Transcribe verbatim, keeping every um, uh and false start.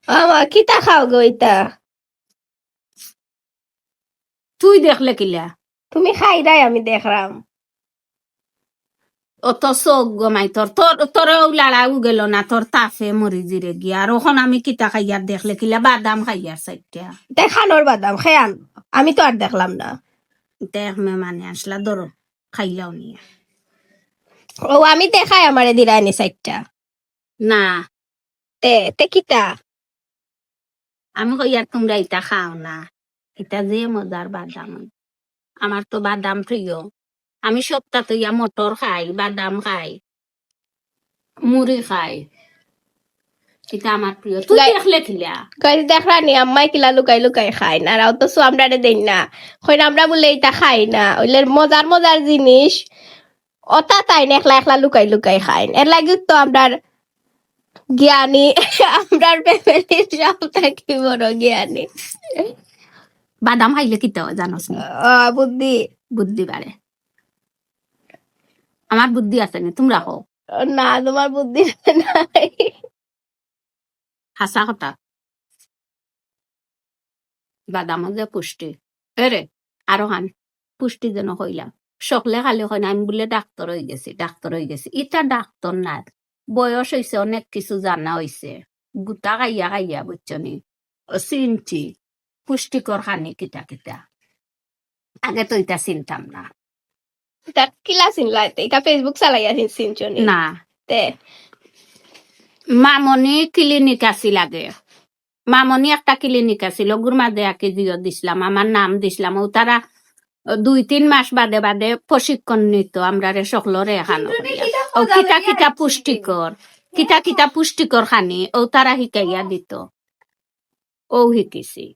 আমা, কিতা খাও গো ইতা? তুই দেখলে কিলা? তুমি খাইরায়, আমি দেখরাম। অত চোখ গমাই তোর, তোর, তোরেও লাড়াও গেল না, তোর তাফে মরি জিরে গিয়া। আর অখন আমি কিতা খাইয়ার দেখলে কিলা? বাদাম খাইয়ার চাইরটা। তে খানোর বাদাম খেয়ান, আমি তো আর দেখলাম না। দেখ মেমানে আসলা, ধরো, খাইলাও নিয়া। ও, আমি দেখাই আমারে দিরায়নি চাইরটা। না। তে, তে কিতা? আমি কইয়ার তুমরা ইতা খাও না, ইতা যে মজার বাদাম। আমার তো বাদাম প্রিয়। আমি সপ্তাহ তইয়া মটর খাই, বাদাম খাই, মুড়ি খাই। ইতা আমার প্রিয়। তুই গাই- দেখলে কিলা? গাইস, দেখরানি আম্মায় কিলা লুকাই লুকাই খাইন, আর অথচ আমরারে দেইন না। কইন আমরা বুলে ইতা খাই না। অইলে মজার মজার জিনিস অতা তাইন একলা একলা লুকাই লুকাই খাইন। এর লাগি তো আমরার জ্ঞানী, আমরার ফ্যামিলির সব থাকি বড় জ্ঞানী। বাদাম খাইলে কিতা অয় জানোস নি? আহ, বুদ্ধি। বুদ্ধি বাড়ে। আমার বুদ্ধি আছে নি, তুমরা কও। না, তোমার বুদ্ধি নাই। হাছা কথা। বাদামো যে পুষ্টি। এরে, আরো খান পুষ্টি যেন কইলাম। সকলে খালি কইন, "আমি বুলে ডাক্তর অইগেছি, ডাক্তর অইগেছি।" ইতা ডাক্তর না, বয়স অইছে, অনেক কিছু জানা অইছে। গুতা খাইয়া খাইয়া, বুঝছো নি? ও চিনছি, পুষ্টিকর খানি কিতা কিতা। আগে তো ইতা চিনতাম না। ইতা কিলা চিনলা? ইতা Facebook চালাইয়া চিন-, চিনছো নি? না। তে? মামনি ক্লিনিক আছিল আগে। মামনি একটা ক্লিনিক আছিল, অগুর মাঝে আকি জিও দিছলাম, আমার নাম দিছলাম। ও তারা দুই তিন মাস বাদে বাদে প্রশিক্ষণ নিত, আমরারে সকলরে এখানো করিয়া। ও কিতা কিতা পুষ্টিকর, কিতা কিতা পুষ্টিকর খানি, ও তারা হিকাইয়া দিত। ও হিকিছি।